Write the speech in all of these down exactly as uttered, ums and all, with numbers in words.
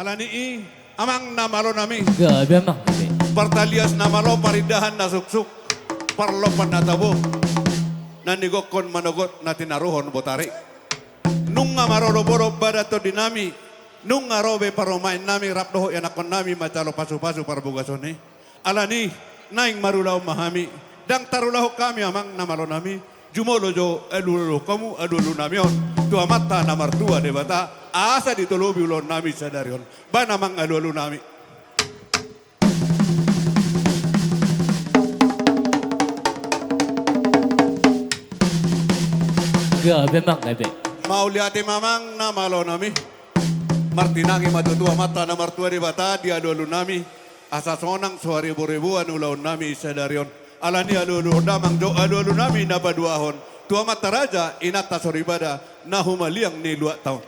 Alani i, amang na malo nami. Gabe, amang, gabe. Partalias na malo, parindahan na suksuk, parlompan na tabo, na nigokhon manogot na tinaruhon botari. Nunga marolopolop badan tondi nami, nunga ro be parumaen nami rap dohot ianakhon nami manjalo pasupasu parbagason i. Alani i, naeng marulaon ma hami. Ndang tarulahon hami, amang na malo nami. Jumolo jo alualuhon hamu alualu nami on tu Amanta na martua Debata, asa ditolopi ulaon nami sadari on. Baen, amang, alualu nami. Gabe, amang, gabe. Mauliate ma, amang na malo nami. Martinangi ma tutu Amanta na martua Debata di alualu nami, asa sonang so hareboreboan ulaon nami sadari on. Alani i, alualuhon damang jo alualu nami na paduahon tu amanta raja, inanta soripada, na humaliang ni luatta on.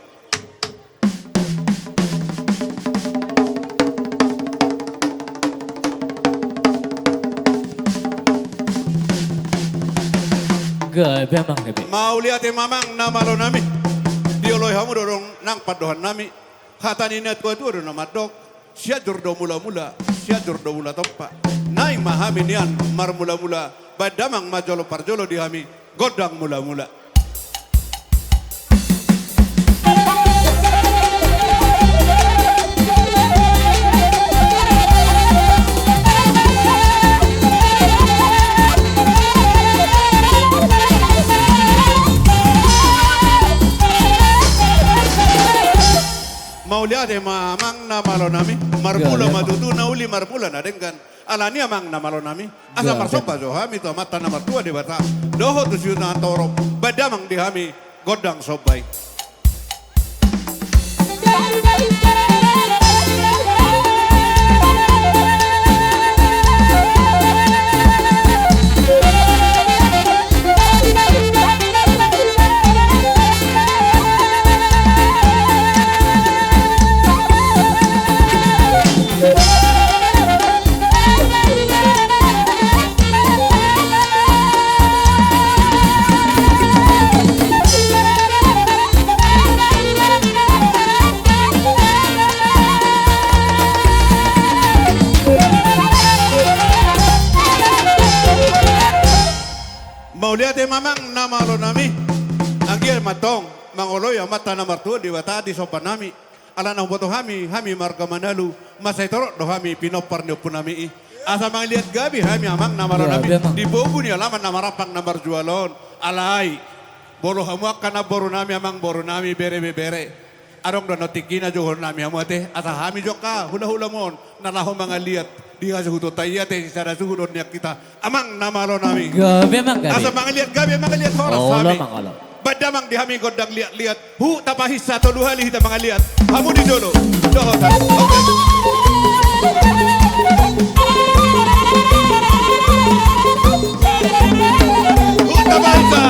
Gabe, amang, gabe. Mauliate ma, amang na malo nami. Dioloi hamu do adong nang pandohan nami. Hata ni natuatua do na mandok: Sianjur do mulamula, Sianjur do mula tompa. Naeng ma hami nian marmulamula. Baen damang ma jolo parjolo di hami gondang mulamula. Mauliate ma, amang na malo nami. Marmula ma tutu na uli, marmula na denggan. Alani i, amang na malo nami, asa marsomba jo hami tu Amanta na martua Debata dohot tu siutusan na torop. Baen damang di hami gondang somba i. Mauliate ma, amang na malo nami. Anggiat ma tong mangoloi Amanta na martua Debata di somba nami. Ala naung huboto hami, hami marga Manalu, mansai torop do hami pinompar ni ompu nami i. Asa mangaliat gabe hami, amang na malo nami, di pogu ni alaman na marampang na marjual on. Alai molo hamu angka namboru nami, amangboru nami, bere, ibebere, adong do annon tingkina jouon nami hamu ate. Asa hami jo angka hulahulamu on na laho mangaliat di hasuhutonta i ate, sisada suhut on nian hita, amang na malo nami. Gabe, amang, gabe. Asa mangaliat gabe, mangaliat horas hami. Baen damang di hami gondang liatliat. Huk tapahinsa tolu hali hita mangaliat. Hamu di jolo, dohot hami. Oke. Huk tapahinsa.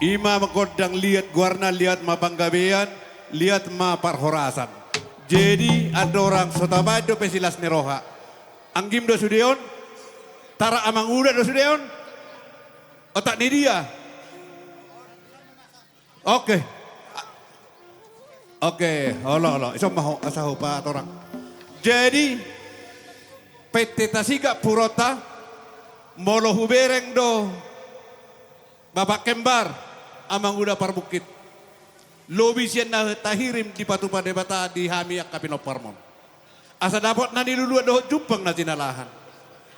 Ima gondang liat goarna, liat ma panggabean, liat ma parhorasan. Jadi andorang so tabaen dope silas ni roha. Anggim do sude on? Tara amanguda do sude on? Otak ni dia? Oke. Oke, olo, olo. Ison ma ho, asa hupatorang. Jadi, pette tasigak puronta, molo hubereng do, Bapak Kembar, amanguda parbungkit. Lobi sian na tahirim dipatupa Debata di hami angka pinomparmon. Asa dapot na niluluan dohot jumpang na tinalahan.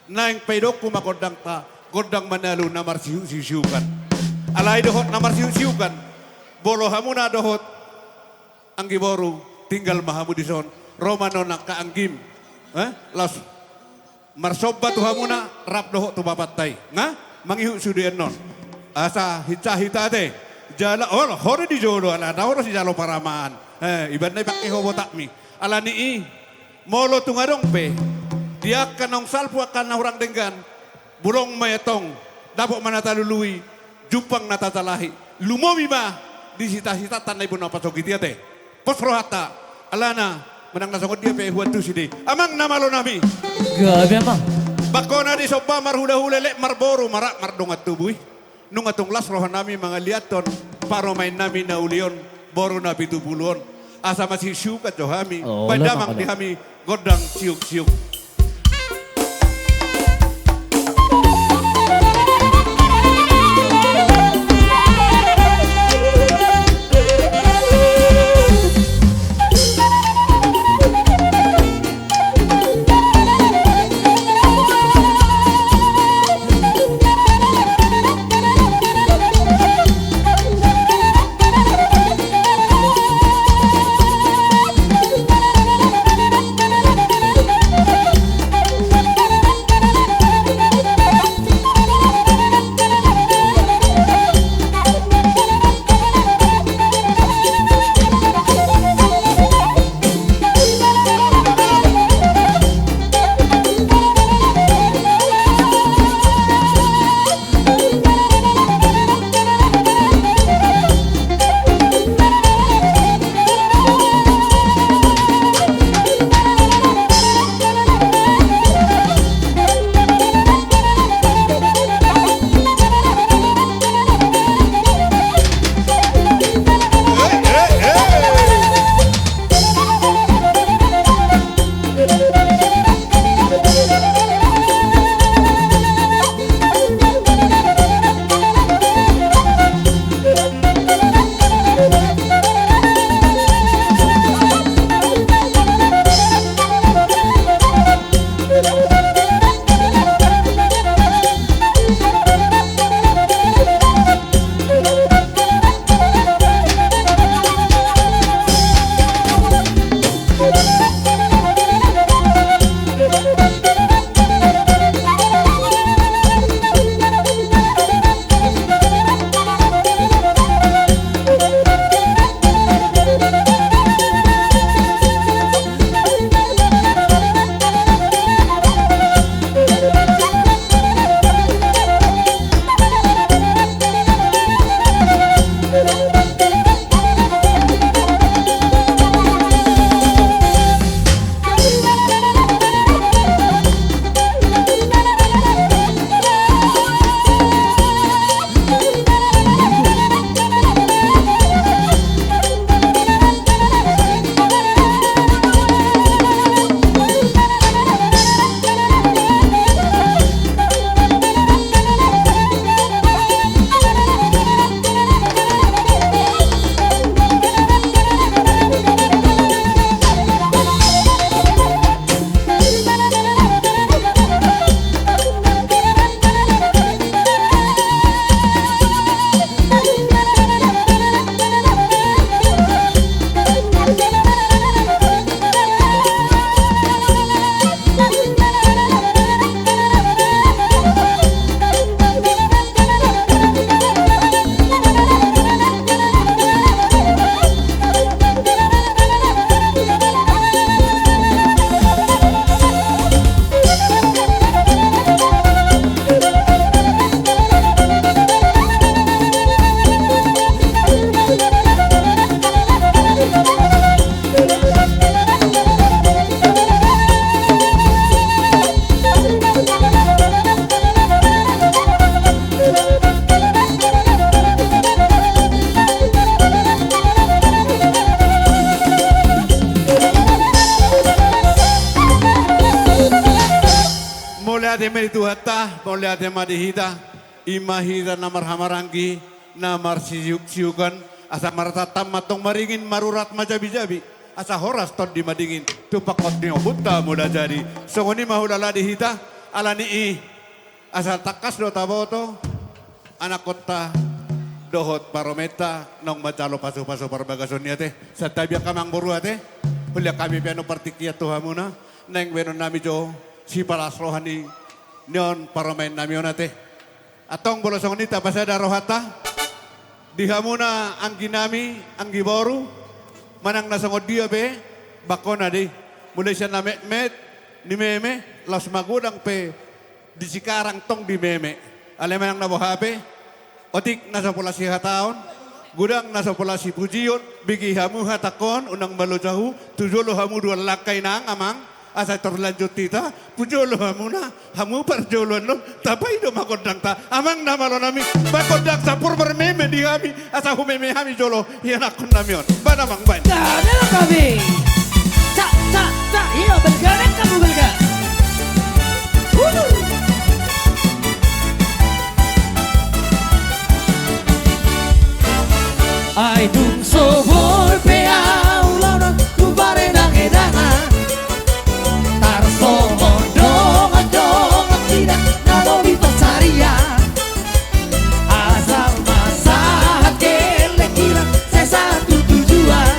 Naeng paidokku ma gondangta, gondang Manalu na marsihut-sihukan. Alai dohot na marsihut-sihukan, molo hamuna dohot anggi boru, tinggal ma hamu dison, ro ma non angka anggim. Eh? Laos marsomba tu hamuna, rap dohot tu bapanta i. Nga? Mangihut sude annon. Asa hinsa hita ate. Jala, olo, ho do di jolo, alana ho do sijalo paramaan. Eh, ibanna ipangke ho botakmi. Alani i, molo tung adong pe, di angka naung salpu angka na hurang denggan, bulong ma i antong, dapot ma na talului, jumpang na tatalahi, lumobi ma di sita-sitanta na ibana pasogit i ate. Pos rohanta, alana, manang na songon dia pe huantusi do i. Amang na malo nami. Gabe, Amang. Bangkona disomba marhulahula, elek marboru, marrap mardongan tubu i. Nunga tung las rohanami mangaliathon parumaennami na uli on, boru na pitu pulu on. Asa masihut-sihukan jo hami. Oh, baen damang di hami gondang siuk-siuk. Meme di Tuhanta, mauliate ma di hita, i ma hita na marhahamaranggi, na marsiukon, asa martantan ma tong maringin, marurat ma jabijabi, asa horas tondi madingin, tu pangkot ni ompunta Mula Jadi. Songon i ma hulala di hita, alani i, asa tangkas do taboto, anakkonta dohot parumaenta naung manjalo pasupasu parbagason i ate. Santabi angka amangboru ate. Hulehon hami pe annon partingkian tu hamuna. Naeng baenon nami jo sipalas roha ni on parumaen nami on ate. Antong molo songon i tapasada rohanta di hamuna anggi nami, anggi boru, manang na songon dia pe, bangkona do i. Mulai sian na metmet ni meme, laos magodang pe di Sikarang tong di meme. Alai manang na boha pe, otik na so pola sihataon, godang na so pola sipujion, bege hamu hatangkon, unang maloja hu, tu jolo hamu duan langka inang amang, asa terlanjur hita, tu jolo hamuna, hamu parjolo annon, tapaido ma gondangta, amang na malo nami, baen gondang sampur marmeme di hami, asa humeme hami jolo, ianakhon nami on. Baen amang, baen. Dah, dah, kami. Cak, cak, cak, iyo, belga, dan kamu belga. Ulur. Ai dung so boi pe ahu laho tu paredangedangan, tarsongon dongan-dongan hita na lobi pansarian. Asal ma sahat gelek hilang, sai sahat tu tujuan.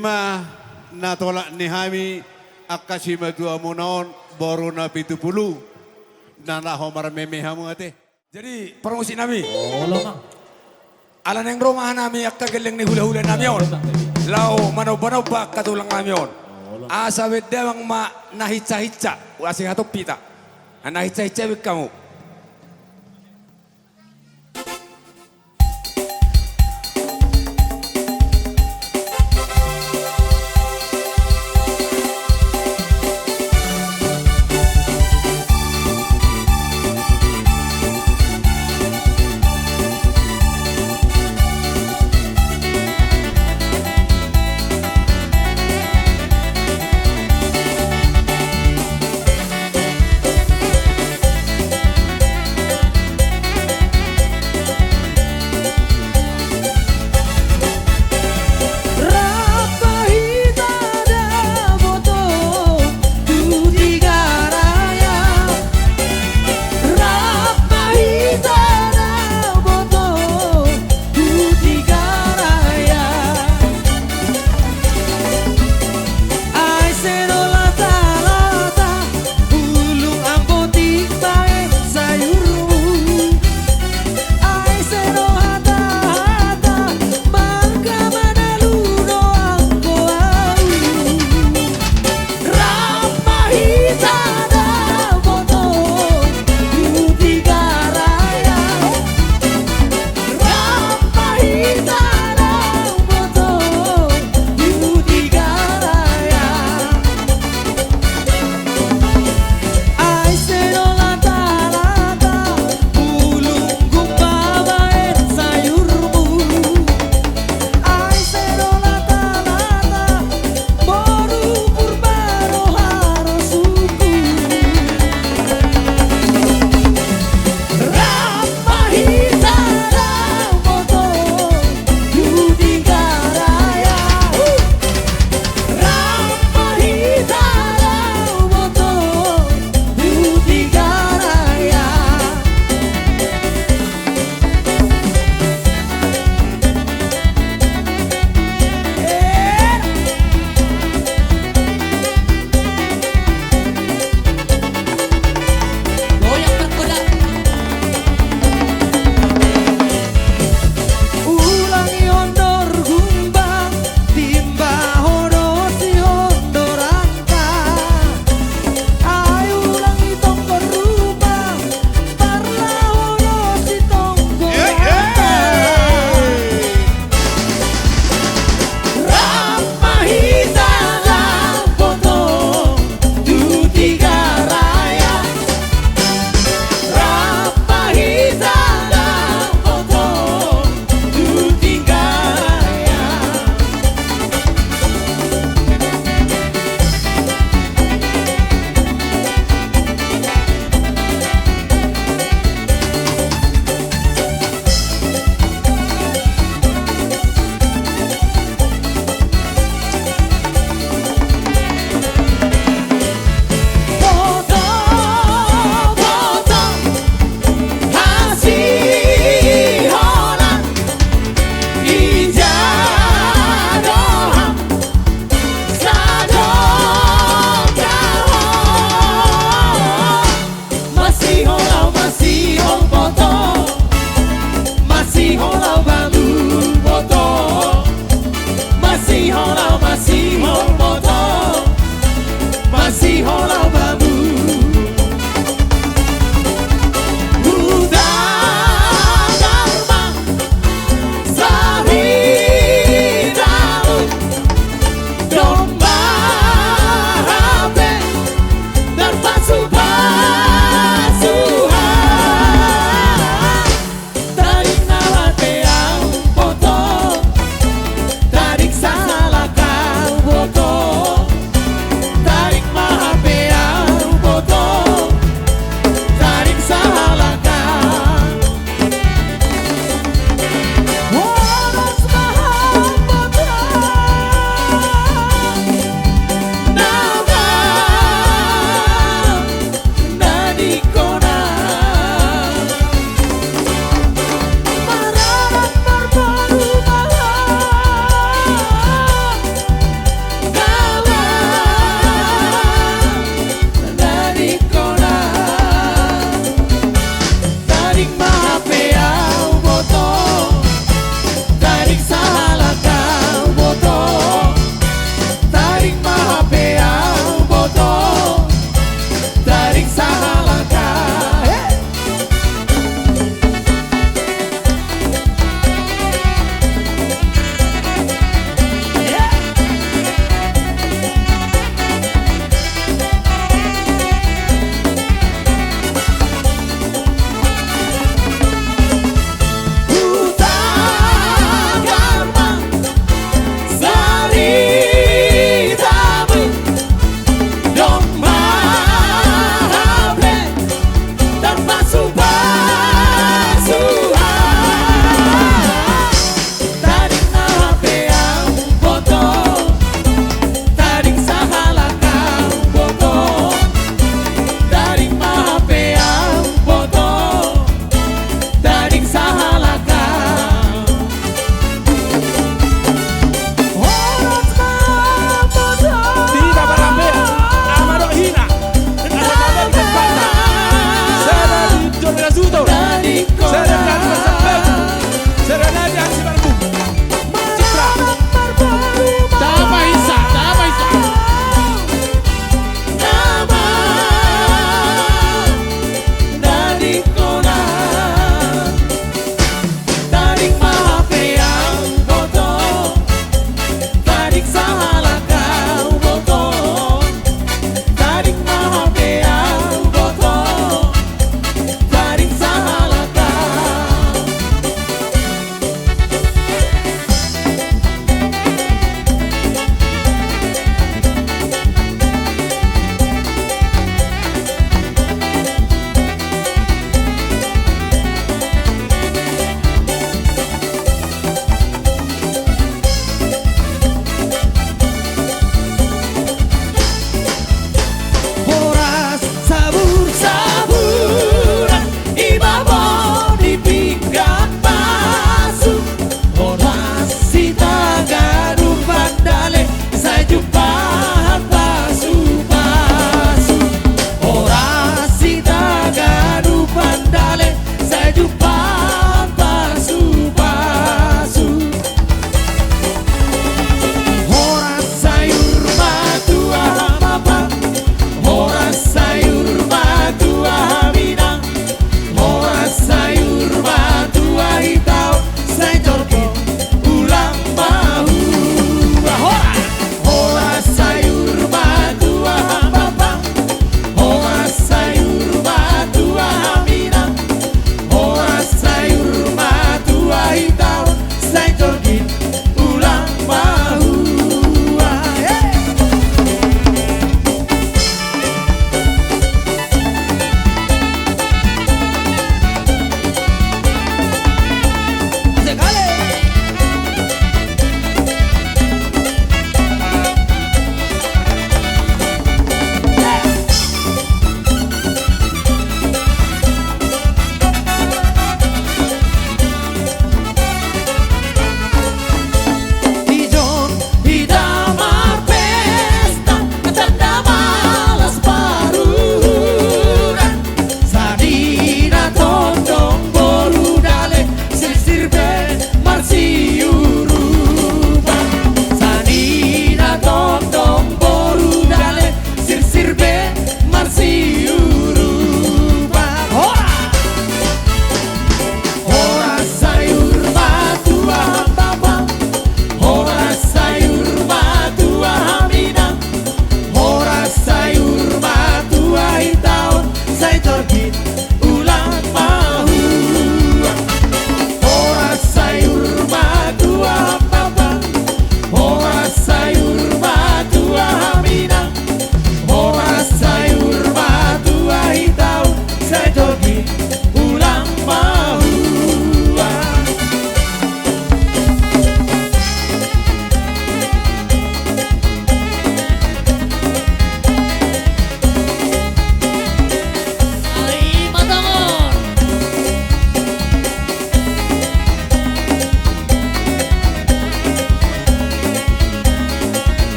Ma na tolap ni hami angka simatuamuna on, boru na pitu pulu, na laho marmeme hamu ate. Jadi parmusik nami, olo ma. Ala naeng ro ma hanami angka gelleng ni hulahula nami on, olo ma, laho manombanomba angka tulang nami on. Olo. Asa baen damang ma na hinsahinsa, asa hatompa hita. Na hinsahinsa baen hamu.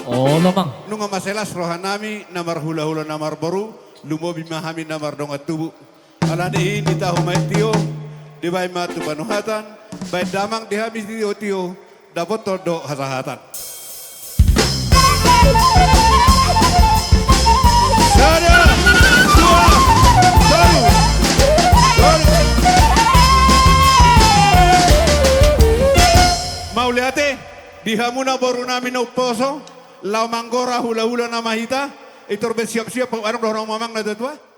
Olo, Amang. Nunga mansai las rohanami na marhulahula na marboru, lumobi ma hami na mardongan tubu. Alani i, di tahu ma i tio, dibahen ma tu panuhatan, bahen damang di hami tiotio, dapothon do hasahatan. Sada, dua, tolu, tolu. Mauliate di hamuna borunami na umposo, laho manggora hulahula nama hita, i tor be siap-siap, adong do roha ni amang na tuatua?